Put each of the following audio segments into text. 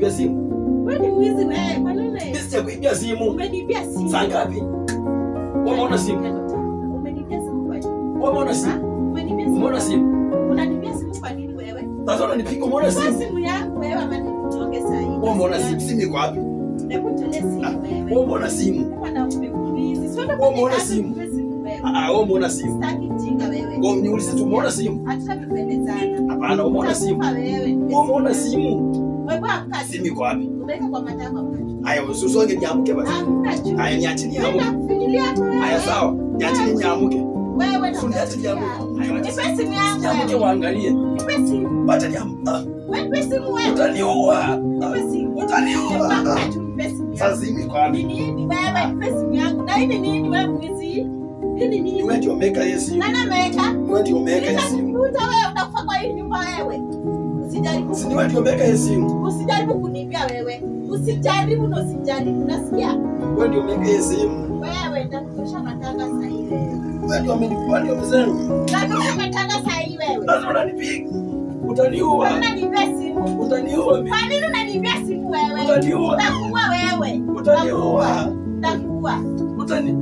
Sijakuibia simu. Wewe ni mwizi wewe. Kwa nini? Mimi sijakuibia simu. Umeniibia simu. Saa ngapi? Umeona simu? Umeniibia simu kwa nini? Umeona simu? Umeniibia simu. Umeona simu? Unaniibia simu kwa nini wewe? Sasa unanipiga, umeona Kwa simu? simu yangu wewe ama nikutoke saa hii. Umeona simu? Simu iko wapi? Hebu nitolee simu wewe. Umeona simu? Mwanaume mwizi. Sio Wewe umeona simu? Ah, wewe umeona simu? Sitaki ujinga wewe. Wewe niulize tu, umeona simu? Hatutapembelezana. Hapana, umeona simu? Utakufa wewe. Umeona simu? Wewe amka. Simu iko wapi? Umeweka kwa matako amka. Haya, usisonge niamke basi. Amka juu. Haya, niachilie niamke. Nitakufinyilia hapo wewe. Haya, sawa. Niachilie niamke. Wewe na Usiniachilie niamke. Haya, wacha Nipe simu yangu. niamke wewe. waangalie. Nipe simu. Wacha niamke. Ah, Wewe nipe simu wewe. Utaniua. Ah, Nipe simu. Utaniua. Amka juu, nipe simu yangu. Sasa simu iko wapi? Ni nini wewe? Nipe simu yangu. Na hii ni nini wewe mwizi? Hii ni nini? Wewe ndio umeweka hiyo simu. Nani ameweka? Wewe ndio umeweka hiyo simu. Nitakukuta wewe utakufa kwa hii nyumba wewe. Usijaribu. Si ni wewe ndio umeweka hiyo simu. Usijaribu kuniibia wewe. Usijaribu na usijaribu. Nasikia? Wewe ndio umeweka hiyo simu. Wewe nitakutosha matanga saa hii wewe. Wewe ndio umenipa ndio umesema. Nitakutosha matanga saa hii wewe. Sasa unanipiga. Utaniua. Kwa nini unaniibia simu? Utaniua mimi. Kwa nini unaniibia simu wewe? Utaniua. Utakuwa wewe. Utaniua. Utakuwa. Utani.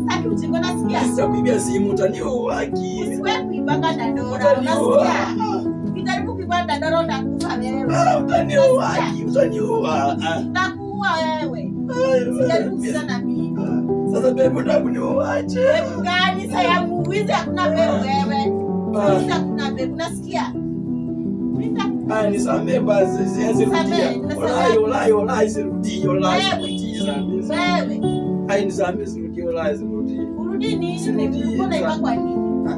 Sitaki ujinga nasikia. Sitakuibia simu, utaniua akili. Usiwe kuibanga dandora. Utaniua. Unasikia? Ukijaribu kuiba dandora utakufa wewe. Ah, utaniua akili, utaniua. Ah. Utakuwa wewe. Usijaribu kucheza na mimi. Sasa pepo unataka kuniuaje? Pepo gani sasa ya muwizi hakuna pepo wewe. Wizi hakuna pepo unasikia? Ah, nisamee basi, siwezi rudia. Walai, walai, walai, sirudii, walai, sirudii, nisamee. Wewe. Ai, nisamee, sirudii, walai, sirudii. Urudi nini? Sirudii. Ulikuwa unaiba kwa nini?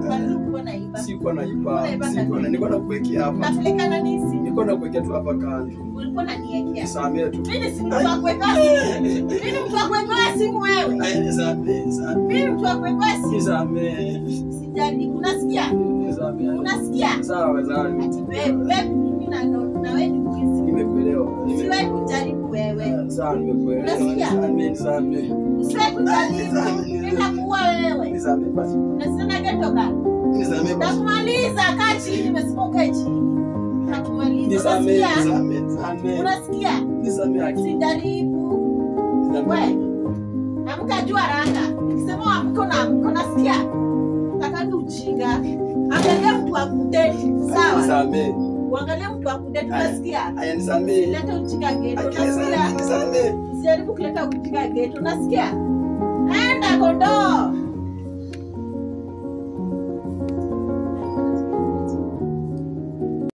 Kwa nini ulikuwa unaiba? Sikuwa naiba, sikuwa na, nilikuwa nakuwekea hapa. Unapeleka nani simu? Nilikuwa nakuwekea tu hapa kando. Ulikuwa unaniwekea. Nisamee tu. Mimi si mtu wa kuweka simu. Mimi mtu wa kuweka simu wewe. Ai, nisamee, nisamee. Mimi mtu wa kuweka simu. Nisamee. Sijaribu. Unasikia? Nisamee. Unasikia? Sawa, sawa. Ati wewe, wewe mimi na na wewe ni mwizi. Nimekuelewa. Usiwahi kujaribu wewe. Sawa, nimekuelewa. Unasikia? Nisamee, nisamee. Usiwahi kujaribu. Nitakuua wewe. Nisamee basi. Unasikia geto gani? Nisamee basi. Nakumaliza, kaa chini, nimesema ukae chini. Nakumaliza. Nisamee, Unasikia? nisamee, nisamee. Unasikia? Nisamee akili. Usijaribu. Nisamee. We. Amka juu haraka. Nikisema amka unaamka, unasikia? Utakangi ujinga. Angalia mtu akudeti, sawa? Nisamee. Uangalie mtu akudeti, unasikia? Aya, nisamee. Leta ujinga geto, Akili, unasikia? nisamee. Usijaribu kuleta ujinga geto, unasikia? Enda kondoo.